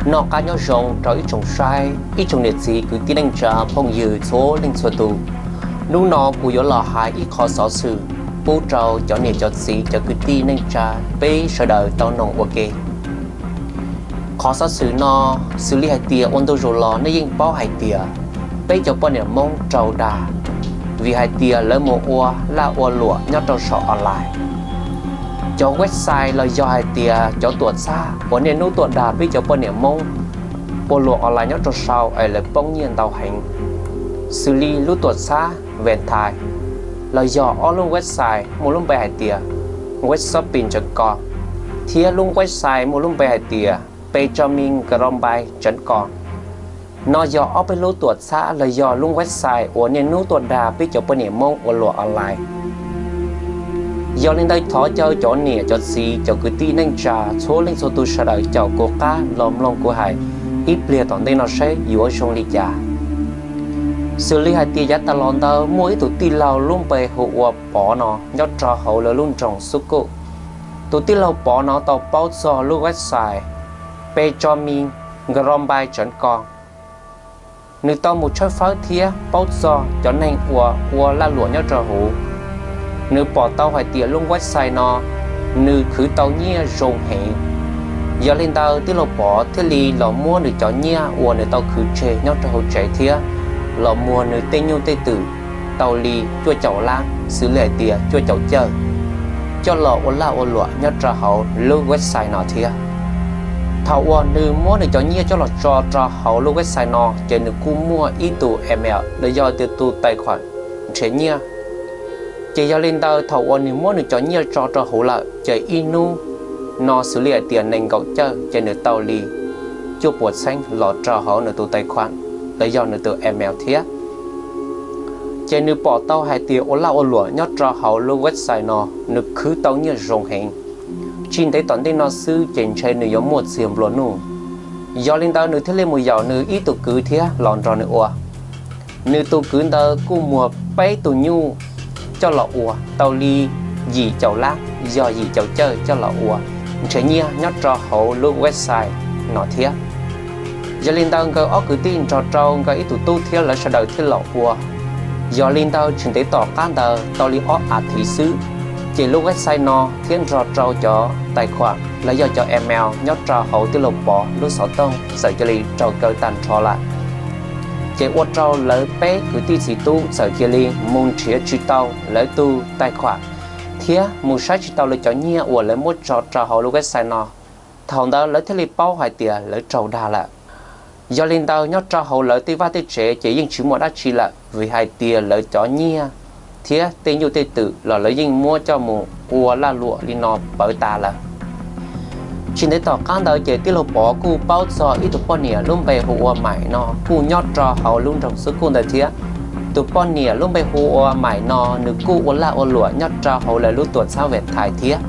Noj qab nyob zoo rau ib tsoom saib, ib tsoom niam txiv kwv tij neej tsa phooj ywg txhua leej txhua tus. Hnub no kuv yuav los hais ib qho xov xwm pub rau cov niam cov txiv cov kwv tij neej tsa peb sawv daws tau noog ua ke. Qhov xov xwm no, xws li hais tias ua ntu zus los nej yeej paub hais tias peb cov poj niam Hmoob raug dag vim hais tias lawv mus ua laj ua luam nyob rau saum online. Cov website los yog hais tias cov tuam txhab uas niaj hnub tuaj dag peb cov poj niam Hmoob ua luam online nyob rau saum es lawv poob nyiaj ntau heev, xws li lub tuam txhab Venthaij, los yog ob lub website muaj lub npe hais tias web shopping chấm com thiab lub website muaj lub npe hais tias Benjamin Grobai chấm com. No yog ob peb lub tuam txhab los yog lub website uas niaj hnub tuaj dag peb cov poj niam Hmoob ua luam online. Yog li ntawd thov caw cov niam cov txiv cov kwv tij neej tsa txhua leej txhua tus sawv daws caum kuv qab los mloog kuv hais ib pliag tom ntej no seb yuav zoo li cas. Xws li hais tias yav tas los ntawd muaj ib tug tij laug lub npe hu ua Pov no nyob rau hauv lawv lub nroog Xub Kuj. Tus tij laug Pov no tau paub txog lub website Benjamin Grobai chấm com. Nws tau mus tshawb fawb thiab paub txog cov neeg uas ua laj luam nyob rau huv. Nws pom tau hais tias lub website no nws khwv tau nyiaj zoo heev. Yog li ntawd tij laug Pov thiaj li los muab nws cov nyiaj uas nws tau khwv tseg nyob rau hauv tsev thiab los muag nws tej nyuj tej twm tau li cuaj caum lab, xws li hais tias cuaj caum cawj, coj los ua laj ua luam nyob rau hauv lub website no thiab. Thaum uas nws muab nws cov nyiaj coj los tso rau hauv lub website no ces nws kuj muaj ib tug email los yog tias tus tais khuam nrhiav nyiaj. Ces yog li ntawd thaum uas nws muab nws cov nyiaj tso rau huv lawm ces ib hnub no xws li hais tias nees nkaum cawj ces nws tau li cuaj puas txheeb los rau hauv nws tus tais khuam los yog nws tus email thiab. Ces nws pom tau hais tias ua laj ua luam nyob rau hauv lub website no nws khwv tau nyiaj zoo heev. Tsis ntev tom ntej no xwb ces ntshe nws yuav muaj txiag nplua nuj. Yog li ntawd nws thiaj li mus yaum nws ib tug kwv thiab los nrog nws ua. Nws tus kwv ntawd kuj muag peb tus nyuj coj los ua tau li yim caum lab, yog yim caum cawj coj los ua nrhiav nyiaj nyob rau hauv lub website no thiab. Yog li ntawd nkawd ob kwv tij nrog rau nkawd ib tug tub thiab lawv sawv daws thiaj los ua. Yog li ntawd tsis ntev tom qab ntawd tau li ob as thiv xwb, ces lub website no thiab nrog rau cov tais khuam los yog cov email nyob rau hauv tij laug Pov lub xov tooj txawm cia li raug kaw tag nrho lawm. Ces ua rau lawv peb kwv tij txiv tub txawm cia li mus nrhiav tsis tau lawv tus tais khuam thiab mus saib tsis tau lawv cov nyiaj uas lawv muab tso rau hauv lub website no. Thaum ntawd lawv thiaj li paub hais tias lawv raug dag lawm. Yog li ntawd nyob rau hauv lawv tej vaj tej tsev ces yeej tsis muaj dab tsi lawm vim hais tias lawv cov nyiaj thiab tej nyuj tej twm los lawv yeej muab coj mus ua laj luam li no pawv tas lawm. Tsis ntev tom qab ntawd ces tij laug Pov kuj paub txog ib tug poj niam lub npe hu ua Maim no kuj nyob rau hauv lub nroog Xub Kuj ntawd thiab. Tus poj niam lub npe hu ua Maim no nws kuj ua laj ua luam nyob rau hauv lawv lub tuam txhab Venthaij thiab.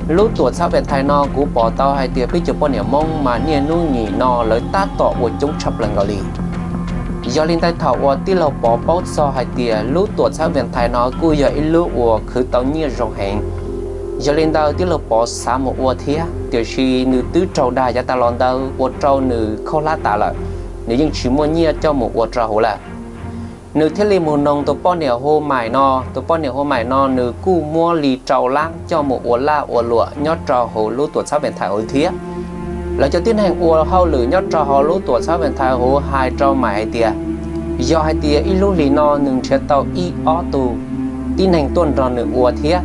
Lub tuam txhab Venthaij no kuv pom tau hais tias peb cov poj niam Hmoob mas niaj hnub nim no lawv tab tom ua coob tshaj plaws nkaus li. Yog li ntawd thaum uas tij laug Pov paub txog hais tias lub tuam txhab Venthaij no kuj yog ib lub uas khwv tau nyiaj zoo heev, yog li ntawd tij laug Pov xav mus ua thiab tiam sis nws twb raug dag yav tas los ntawd ua rau nws khaub hlab tas lawm, nws yeej tsis muaj nyiaj coj mus ua rau hauv lawm. Nws thiaj li mus noog tus poj niam hu Maim no, tus poj niam hu Maim no nws kuj muab li rau lab coj mus ua laj ua luam nyob rau hauv lub tuam txhab Venthaij hauv thiab. Lawv cov tib neeg ua hauj lwm nyob rau hauv lub tuam txhab Venthaij hauv hais rau Maim hais tias, yog hais tias ib lub hlis no nws nrhiav tau ib ob tug tib neeg tuaj nrog nws ua thiab,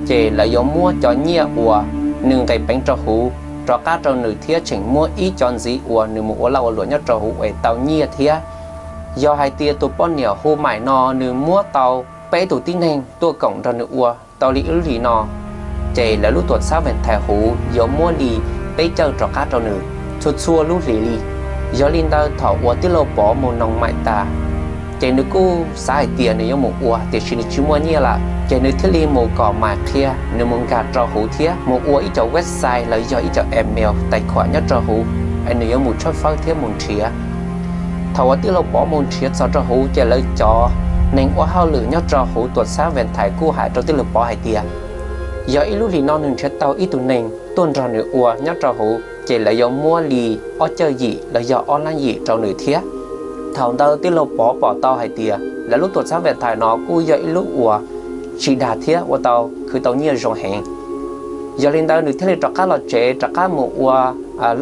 ces lawv yuav muab cov nyiaj uas nws nqis peev rau huv rov qab rau nws thiab tseem muab ib co ntxiv uas nws mus ua laj ua luam nyob rau huv es tau nyiaj thiab. Yog hais tias tus poj niam hu Maim no nws muab tau peb tus tib neeg tuaj koom nrog nws ua tau li ib lub hlis no, ces lawv lub tuam txhab Venthaij huv yuav muab li peb cawj rov qab rau nws txhua txhua lub hlis li. Yog li ntawd thaum uas tij laug Pov mus noog Maim tas, ces nws kuj xav hais tias nws yuav mus ua tiam sis nws tsis muaj nyiaj lawm, ces nws thiaj li mus kom Maim qhia nws mus nkag rau huv thiab mus ua ib co website los yog ib co email tais khuam nyob rau huv, es nws yuav mus tshawb fawb thiab mus nrhiav. Thaum uas tij laug Pov mus nrhiav txog rau huv ces lawv cov neeg ua hauj lwm nyob rau huv tuam txhab Venthaij kuj hais rau tij laug Pov hais tias, yog ib lub hlis no nws nrhiav tau ib tug neeg tuaj nrog nws ua nyob rau huv, ces lawv yuav muab li ob cawj yim los yog ob lab yim rau nws thiab. Thaum ntawd tij laug Pov pom tau hais tias lawv lub tuam txhab Vim Thais no kuj yog ib lub uas tsis dag thiab ua tau khwv tau nyiaj zoo heev. Yog li ntawd nws thiaj li rov qab los tsev rov qab mus ua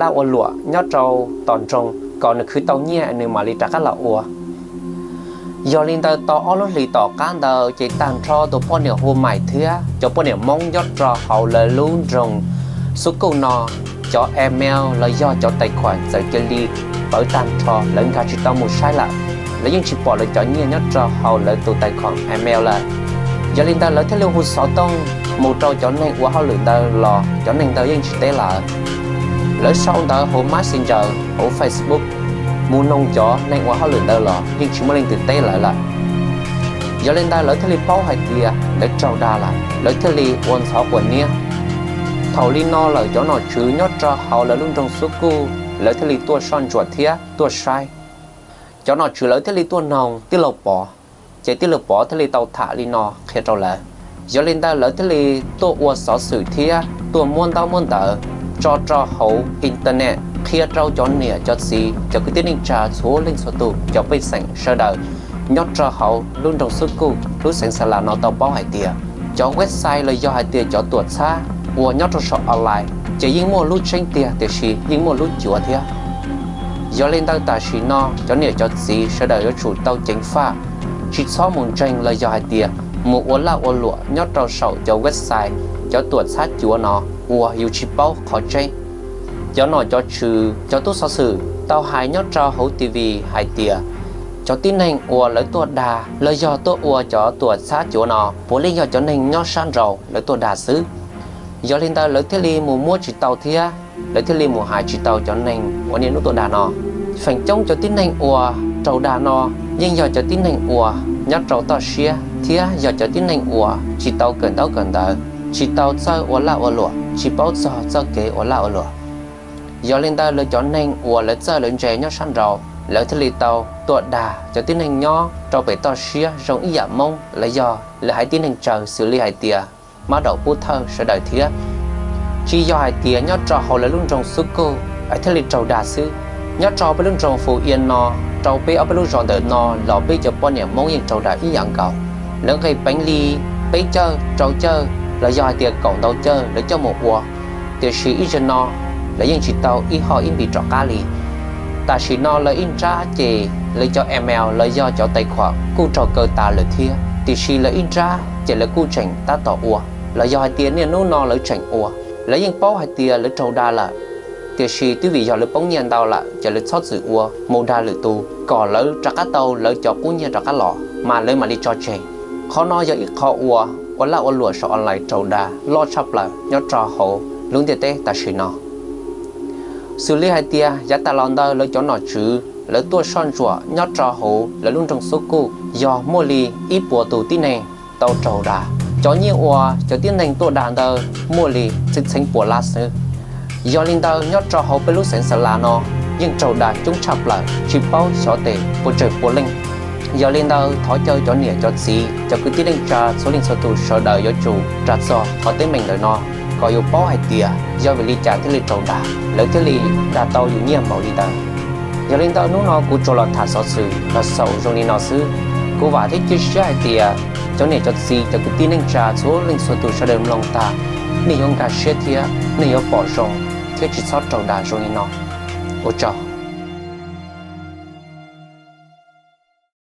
laj ua luam nyob rau tom nroog kom nws khwv tau nyiaj nws mam li rov qab los ua. Yog li ntawd tau ob lub hlis tom qab ntawd ces tag nrho tus poj niam hu mais thiab cov poj niam Hmoob nyob rau hauv lawv lub nroog Xub Kuj no, cov email los yog cov tais khuam txawm cia li pawv tag nrho, lawv nkag tsis tau mus saib lawm. Lawv yeej tsis pom lawv cov nyiaj nyob rau hauv lawv tus tais khuam email lawm. Yog li ntawd lawv thiaj li hu xov tooj mus rau cov neeg ua hauj lwm ntawd los cov neeg ntawd yeej tsis teb lawv. Lawv sau ntawv hauv Messenger, hauv Facebook mus noog cov neeg ua hauj lwm ntawd los yeej tsis muaj leej twg teb lawv lawm. Yog li ntawd lawv thiaj li paub hais tias lawv raug dag lawm, lawv thiaj li ua ntxhov quas niab. Thaum li no lawm cov nom tswv nyob rau hauv lawv lub nroog Xub Kuj lawv thiaj li tuaj soj ntsuam thiab tuaj saib. Cov nom tswv lawv thiaj li tuaj noog tij laug Pov, ces tij laug Pov thiaj li tau tham li no qhia rau lawv. Yog li ntawd lawv thiaj li tuaj ua xov xwm thiab tuaj muab ntaub muab ntawv tso rau hauv internet qhia rau cov niam cov txiv cov kwv tij neej tsa txhua leej txhua tus cov pej xeem sawv daws nyob rau hauv lub nroog Xub Kuj lub xeev Xa Las no tau paub hais tias cov website los yog hais tias cov tuam txhab uas nyob rau saum online ces yeej muaj lub tseeb tiag tiam sis yeej muaj lub cuav thiab. Yog li ntawd tam sim no cov niam cov txiv sawv daws yuav tsum tau ceev faj, tsis txhob mus ntseeg los yog hais tias mus ua laj ua luam nyob rau saum cov website, cov tuam txhab cuav no uas yus tsis paub qhov tseeb. Cov nom cov tswv cov tub xov xwm tau hais nyob rau hauv T V hais tias cov tib neeg uas lawv tuaj dag los yog tuaj ua cov tuam txhab cuav no puav leej yog cov neeg nyob sab nraud lawv tuaj dag xwb. Yog li ntawd lawv thiaj li mus muab tsis tau thiab lawv thiaj li mus hais tsis tau cov neeg uas niaj hnub tuaj dag no. Feem coob cov tib neeg uas raug dag no yeej yog cov tib neeg uas nyob rau toj siab thiab yog cov tib neeg uas tsis tau kawm ntaub kawm ntawv, tsis tau txawj ua laj ua luam, tsis paub txog txoj kev ua laj ua luam. Yog li ntawd lawv cov neeg uas lawv txawj lawv ntse nyob sab nraud lawv thiaj li tau tuaj dag cov tib neeg nyob rau pem toj siab zoo ib yam Hmoob los yog lawv haiv tib neeg tsawg xws li hais tias Mab Daum Pub Thawj sawv daws thiab. Tsis yog hais tias nyob rau hauv lawv lub nroog Xub Kuj es thiaj li raug dag xwb. Nyob rau peb lub nroog Fus Ia no, rau peb ob peb lub zos ntawm no los peb cov poj niam Hmoob yeej raug dag ib yam nkaus. Lawv nqis peev li peb cawj rau cawj los yog hais tias kaum ntau cawj lawv coj mus ua, tiam sis ib zaug no lawv yeej tsis tau ib hoj ib npis rov qab li. Tam sim no lawv ib nrab ces lawv cov email los yog cov tais khuam kuj raug kaw tas lawm thiab, tiam sis lawv ib nrab ces lawv kuj tseem tab tom ua, los yog hais tias niaj hnub no lawv tseem ua. Lawv yeej paub hais tias lawv raug dag lawm, tiam sis twb vim yog lawv poob nyiaj ntau lawm ces lawv txhob txwm ua mus dag lwm tus kom lawv rov qab tau lawv cov qub nyiaj rov qab los mas lawv mam li tso tseg. Qhov no yog ib qho uas ua laj ua luam saum online raug dag loj tshaj plaws nyob rau hauv lub ntiaj teb tam sim no. Xws li hais tias yav tas los ntawd lawv cov nom tswv lawv tuaj soj ntsuam nyob rau hauv lawv lub nroog Xub Kuj yog muaj li ib puas tus tib neeg tau raug dag. Cov nyiaj uas cov tib neeg tuaj dag ntawd muaj li txheeb txheeb puas lab xwb. Yog li ntawd nyob rau hauv peb lub xeev Xa Las no yeej raug dag coob tshaj plaws tsis paub xyov tes puas tsawg puas leej. Yog li ntawd thov caw cov niam cov txiv cov kwv tij neej tsa txhua leej txhua tus sawv daws yuav tsum ras txog qhov teeb meem ntawm no kom yus paub hais tias yog vim li cas thiaj li raug dag, lawv thiaj li dag tau yus nyiaj npaum li ntawd. Yog li ntawd hnub no kuv tsuas los tham xov xwm los xaus zoo li no xwb. Kuv vam thiab cia siab hais tias cov niam cov txiv cov kwv tij neej tsa txhua leej txhua tus sawv daws mloog tag, nej yuav nkag siab thiab nej yuav pom zoo thiab tsis txhob raug dag zoo li no. Ua tsaug.